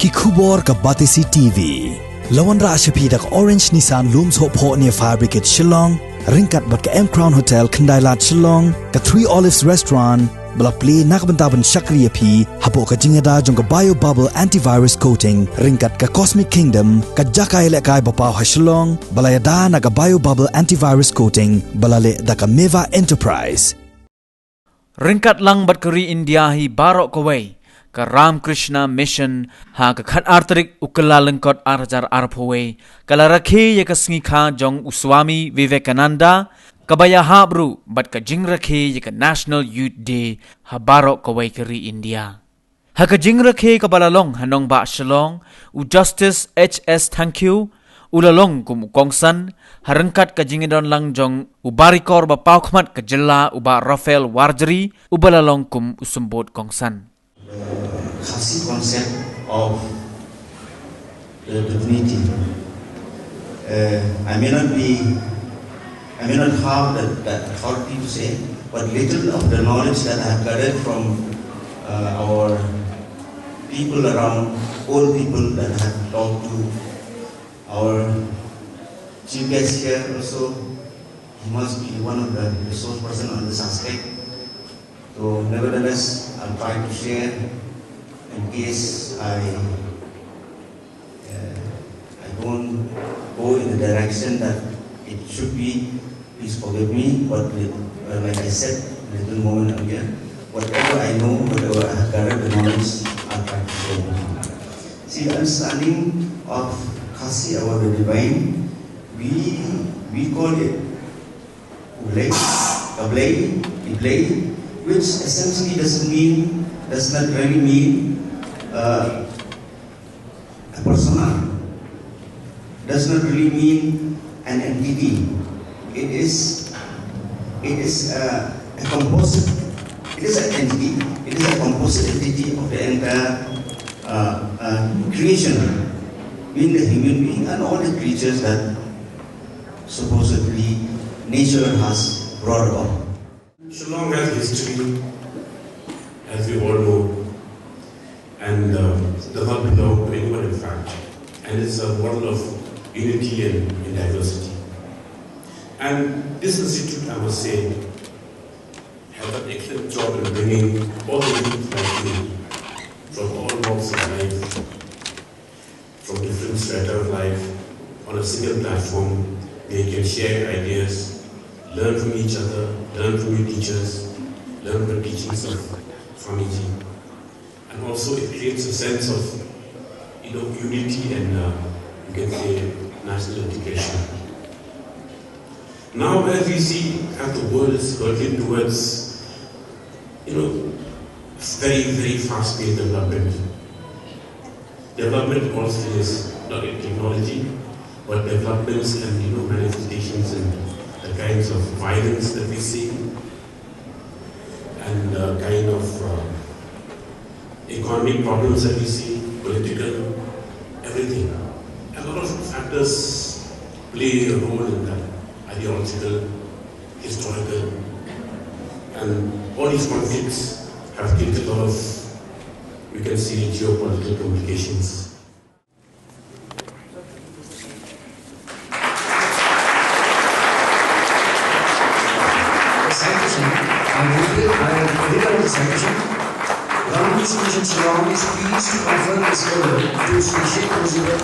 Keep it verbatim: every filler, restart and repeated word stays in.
Ki khubor ka Batesi T V. La wanrah sha phi da ka Orange Nissan Lum Sohphoh near Fire Brigade Shillong, ryngkat bad ka M Crown Hotel Khyndailad Shillong, ka Three Olives Restaurant, ba la plie na ka bynta ban shakri ïa phi hapoh ka jingïada jong ka Bio Bubble Antivirus Coating, ryngkat ka Cosmic Kingdom, ka jaka ïalehkai ba paw ha Shillong, ba la ïada na ka Bio Bubble Antivirus Coating, ba la leh da ka Meva Enterprise. Ryngkat lang bad ka ri India hi baroh kawei, ka Ramakrishna Mission ha ka khatar tarik u Kyllalyngkot ar hajar arphew wei, ka la rakhe ïa ka sngi kha jong u Swami Vivekananda, kaba ïahap ruh bad ka jingrakhe ïa ka National Youth Day ha baroh kawei ka ri India. Ha ka jingrakhe kaba la long ha nongbah Shillong, u Justice H S Thangkhiew u la long kum u kongsan, ha ryngkat ka jingïadon lang jong u Barikor ba paw khmat ka jylla, u Bah Raphael Warjri, uba la long kum u symbud kongsan. Khasi concept of the divinity. Uh, I may not be, I may not have that, that authority to say, but little of the knowledge that I have gathered from, uh, our people around, old people that I have talked to, our chief guest here also, he must be one of the resource person on this aspect. So nevertheless, I'll try to share in case I uh, I don't go in the direction that it should be. Please forgive me, but uh, like I said a little moment earlier, whatever I know, whatever I have gathered the knowledge, I'll try to share with you. See, understanding of Khasi about the divine, we we call it Ulei, Kablei, Iblei, which essentially doesn't mean, does not really mean uh, a persona, does not really mean an entity. It is, it is a, a composite, it is an entity, it is a composite entity of the entire uh, uh, creation, being the human being and all the creatures that supposedly nature has brought about. Shillong has history, as we all know, and uh, does not belong to anyone, in fact. And it's a model of unity and, and diversity. And this institute, I must say, has done an excellent job in bringing all the youth like me from all walks of life, from different strata of life on a single platform where you can share ideas, learn from each other, learn from your teachers, learn from the teachings of Swamiji. And also it creates a sense of, you know, unity and, uh, you can say, national integration. Now, as we see, as the world is hurtling towards, you know, very, very fast-paced development, development also is not in technology, but developments and, you know, manifestations and the kinds of violence that we see, and the kind of uh, economic problems that we see, political, everything. A lot of factors play a role in that, ideological, historical, and all these conflicts have created a lot of, we can see, geopolitical implications. Thank you, sir. I would, I would like to thank you. Ramakrishna Mission Shillong is pleased to confer this award to Sri Sheikh Mujibur.